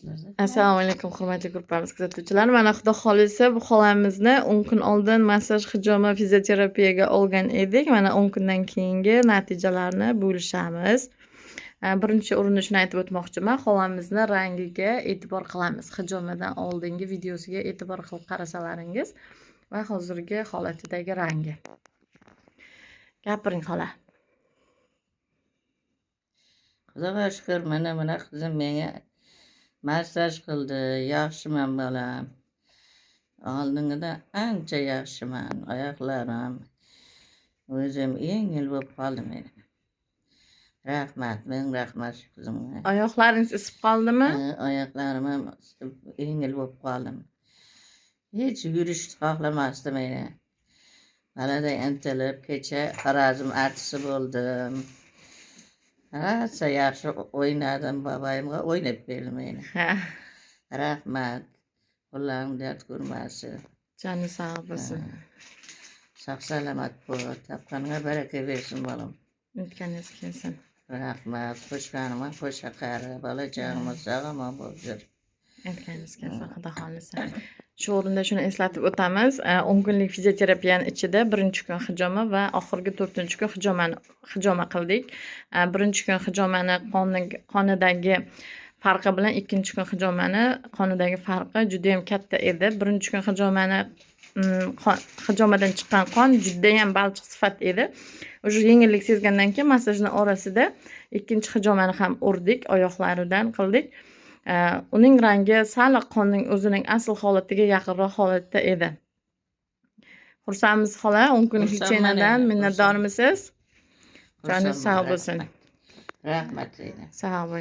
Assalomu alaykum, hurmatli gruppamiz kuzatuvchilari. Mana, Xudo xohlasa, bu xolamizni 10 kun oldin massaj, hijoma, fizioterapiyaga olgan edik. Mana, 10 kundan keyingi natijalarni bo'lishamiz. Birinchi o'rinda shuni aytib o'tmoqchiman, xolamizni rangiga e'tibor qilamiz. Hijomadan oldingi videosiga e'tibor qilib qarasalaringiz va hozirgi holatidagi rangi. Gapiring, xola. Xudoga shukur, mana qizim menga massaj qildi. Yaxshiman, bolam. Oldingidan ancha yaxshiman. Oyoqlarim, o'zim yengil bo'lib qoldim meni. Rahmat, ming rahmat shu qizimga. Oyoqlaringiz isib qoldimi? Ha, oyoqlarim ham yengil bo'lib qoldim. Hech yurishni xohlamasdi meni. Baladay intilib, kecha Xorazm artisi bo'ldim. Rosa yaxshi o'ynadim, boboyimga o'ynab berdi meni. Rahmat. Qo'llaring dard ko'rmasin. Joni sog' bo'lsin. Sog' salomat bo'l. Topganingga baraka bersin, bolam. Aytganingiz kelsin. Rahmat. Qo'shganimga qo'sha qari. Bola chog'imiz sog' omon bo'lib yur. Aytganingiz kelsin, Xudo xohlasa. Shu o'rinda shuni eslatib o'tamiz. 10 kunlik fizioterapiyani ichida birinchi kun hijoma va oxirgi to'rtinchi kun hijomani hijoma qildik. Birinchi kun hijomani qonidagi farqi bilan ikkinchi kun hijomani qonidagi farqi juda ham katta edi. Birinchi kun hijomani hijomadan chiqqan qon judayam balchiq sifat edi. Уже yengillik sezgandan keyin massajni orasida ikkinchi hijomani ham urdik, oyoqlaridan qildik. Uning rangi sal qonning o'zining asl holatiga yaqinroq holatda edi. Xursandmiz, xola, 10 kunlik Xursandman лечение dan endi, minnatdormisiz? Joningiz Xursandman, sog' bo'lsin. Rahmat. Rahmat, Zaynab. Sog' bo'ling.